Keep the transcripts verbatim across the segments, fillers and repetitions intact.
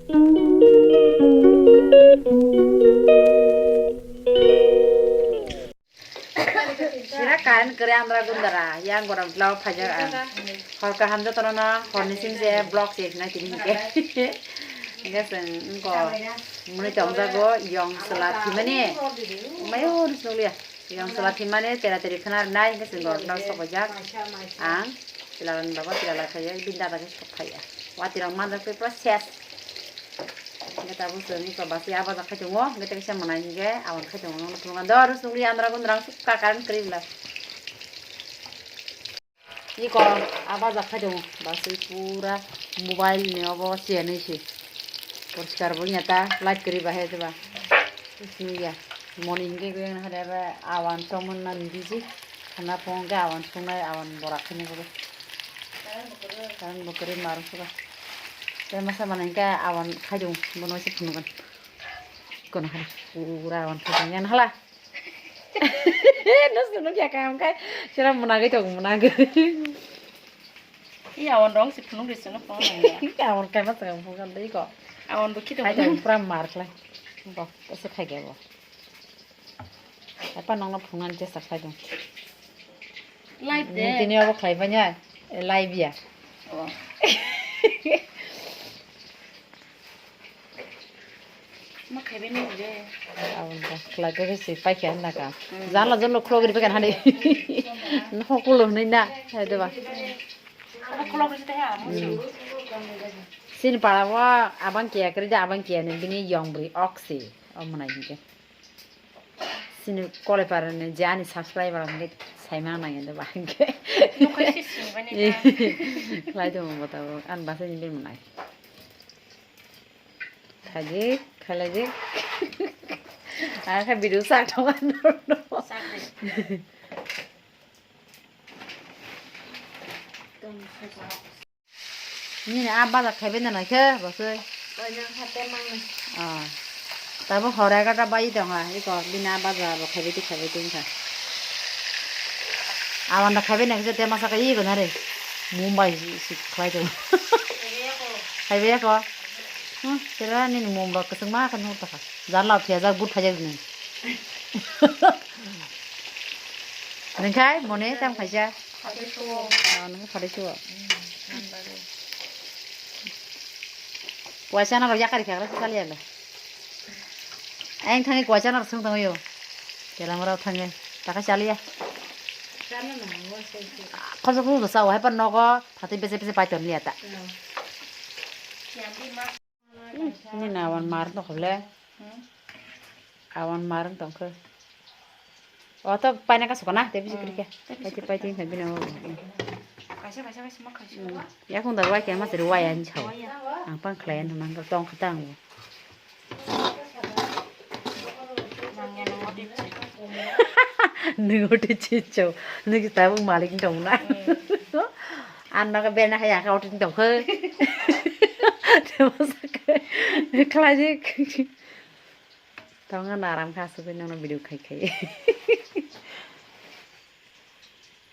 Sira current kwrwi andra gundara, yang gorok dlao phaijak ang. Hor kaham jotono no, horni sim se vlog se nai tini hinkhe. Hinkhe chwng wngko mwnwi tongjago, yong chwla thwimani. Mayo nukliya. Yong chwla thwimani tera teri khna rwnai, hinkhe chwng gorok dlao sok paijak. Ang chwla rokni bago chwla lai phaiya, bini dada khe sok phaiya. Watwi rok manjak tei pura ses. Hinkhe tabuk chwng iko basi a baja khai tongo, hinkhe tei kaisa mwnai hinkhe aboni khai tongo, nokno phunukha. Dor, chukli andra gundra sukha current kwrwi bwla. Iko a baja khai tongo, basi pura mobile ni obo chenwi se. Poriskar bo wngya ta, light kwrwi bahai se ba. Nukya. Moni hinkhe kuyang hade awan chomon na niji. Khana phone khe awan sungnai, awan borak khani khe. Current bo kwrwi mar suka. Tei masa mana hinkhe awan khaidung, bono se phunukgwn. Kono hari pura awan khaidung yan hala. Nus nukya kaham khai sira mwnagwi tong mwnagwi. I awan rong se phunuk ri sino phone nangya. Awan kai masa phunukgwn dei ko. Awan bo khito. Khaidung pura mar khlai. Bo ese khaigya bo. Apa nongno phunuknani chesta khlaidung. Live de. Tini obo khlai banya, live ya. Oh. Ma khaibai ni de. Aboni da khlai to se paikha na ka. Hmm. Jala jolo khulogri paikha hani. Nokho kulo hwnwi na, hai de ba. Khulogri se te ha. Hmm. Sini para wa abang kiya kri da abang kiya ne bini yong bri oksi. O mwnai hinkhe. Sini kolai parani je ani subscriber rok hinkhe saima nang endo ba hinkhe. Nukhai se sini bani ta. Khlai tongo bo tabuk ani bwsai ni bini mwnai. Khaijik, khailajik. Ang khe video sak tongo norno. Sak de. Nini a baja khaibai na naikhe bosoi. Oinang hate mangnai. Ah. Tabo hor egarta baji tongkha, iko bini a baja bo khaibai twi khaibai twi wngkha. Awan da khaibai naikhe te masa khe iko nare. Mumbai si, si khlai tong. Khaibai ya ko. Khaibai ya ko. Hmm, tera nini mum rok kwchwngma khe nukha. Jar lao phiyajak, but phaijak nini. Nengkhai mone tam khaisa. Hade suo. Ah, nengkhai hade suo. Kuaisa na rok yakari khagra sali ale. Ayang thangi kuaisa na rok sung tongyo. Kelam rok thangi. Taka saliya. Sana na, wa sai sai. Khoso khoso sa, wahai pa nogo, phatwi bese bese pai ton liya ta. No. Siang di ma. Hmm, ini na awan mar tongkha le. Hmm. Awan mar tongkha. O to paina ka sokana, te bisi Hmm. krika. Te bisi Paiti krika. Paiti wngkha bini o. Kaisa kaisa kaisa ma khaisa. Hmm. Yakung da wai khe ma siri wai ani sao. Wai ya. Ang pang khlai ani nang tong kha tang. Nang ya nang odi. Nang odi chicho. Nang tabuk malik tong na. Hmm. An nogo bena hai ang khe auto ni tongkhe. Tebo sakhe khlai di. Tong ang aram kha asugwi nokno video khai khai.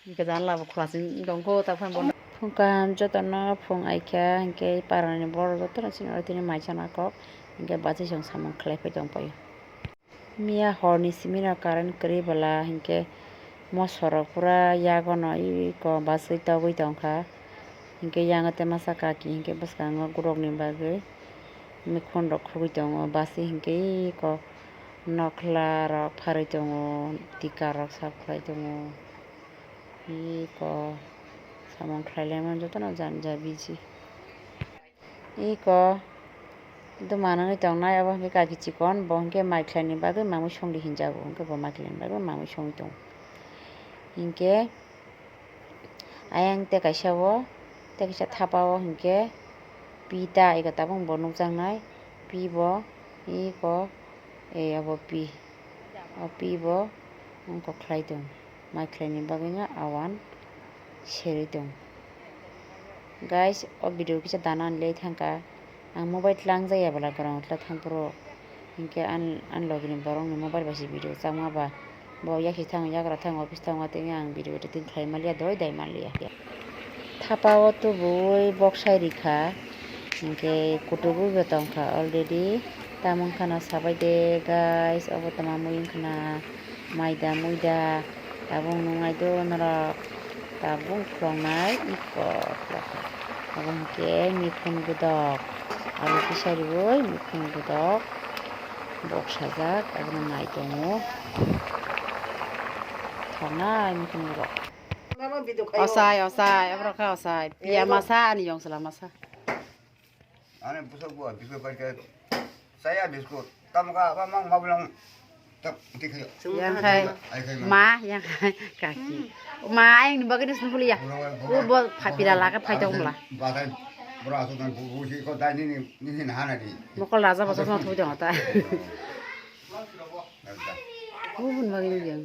Hwnkhe janla bo khwlasing tongkho ta phano bono. Phung kaham jotono phung aikha hwnkhe parani borok jotono sini oro tini mai chana kok hwnkhe bachai chwng samung khlai phai tongpaio. Miya horni simi no current kwrwi bwla hinkhe mosorok pura yagono eko bachwi togwi tongkha. Hinkhe yango tei masa kaki hinkhe bwskango gurokni bagwi mikhonrok khugwi tongo. Bachwi hinkhe eko nokhlarok pharwi tongo, tikarok sap khlai tongo. Eko samung khlai laimani jotono jani ja biji. Eko duma nangwi tongnai, obo hwnkhe kaki chikon, bo hwnkhe mai khlaini bagwi mamwi songdi hinjago, hwnkhe bo mai khlaini bagwi mamwi songwi tongo. Hinkhe ayang tei kaisa o, tei kaisa thapa o hinkhe pi ta eko tabuk bo nukjaknai, pi bo eko, e, obo pi, o pi bo wngkok khlai tongo. Mai khlaini bagwino awan serwi tongo. Guys, o video kisa dana ani le thangkha. Ang mobile tlangjak ya bwla, gorang tla thangphuru hinkhe an, ani logini borokni mobile bai se video chakma ba. Bo yaksi thango, yagra thango, office thango, tei ang video editing khlai manliya, doi dai manliya. Thapa o tubui boksai rikha, Hinkhe kutubu bo tongkha already. Tamung khana sabai de guys, obo tama mui wngkhana maida muida. Tabuk nungai do norok tabuk khulongnai iko khulokha. Abo hinkhe miphun gudok, alu kisa riui miphun gudok bok sajak, abono nai tongo. Thoknai miphun gudok. Osai, osai, aborok kha osai. Piya masa ani yong sala masa. Ani busuk bo, biscuit packet. Saya biscuit. Tamo ka, apa mang mau bilang. Tak, nanti kayo. Yang hai. Ai kayo. Ma, yang hai kaki. Ma, yang ni bagini sini kuliah. Bro, bro, U bo pha pila laga phai tong bla. Batai, bro, asuk kan bu, bu si ko dai ni, ni, ni, ni hana di. Mokol raja bosok no thui dong ta. Nalta. Bubun bagini yang.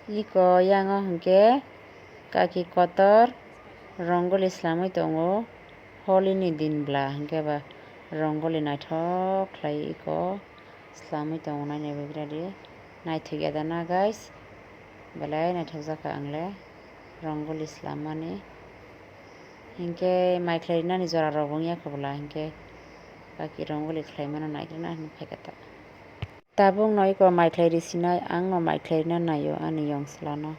Iko yango hinkhe kaki kotor rongoli slamwi tongo. Holi ni din bla hinkhe ba rongoli naithok khlai iko slamwi tongo, naina bagwi ready. Naithok ya da na guys? Belai naithok jakha ang le rongoli slammani. Hinkhe mai khlai rinani jora rok wngya khe bwla hinkhe kaki rongoli khlai mano naikrina hinwi phaikha ta. Tabuk no iko mai khlai risinai, ang no mai khlai rina naio ani yong slano.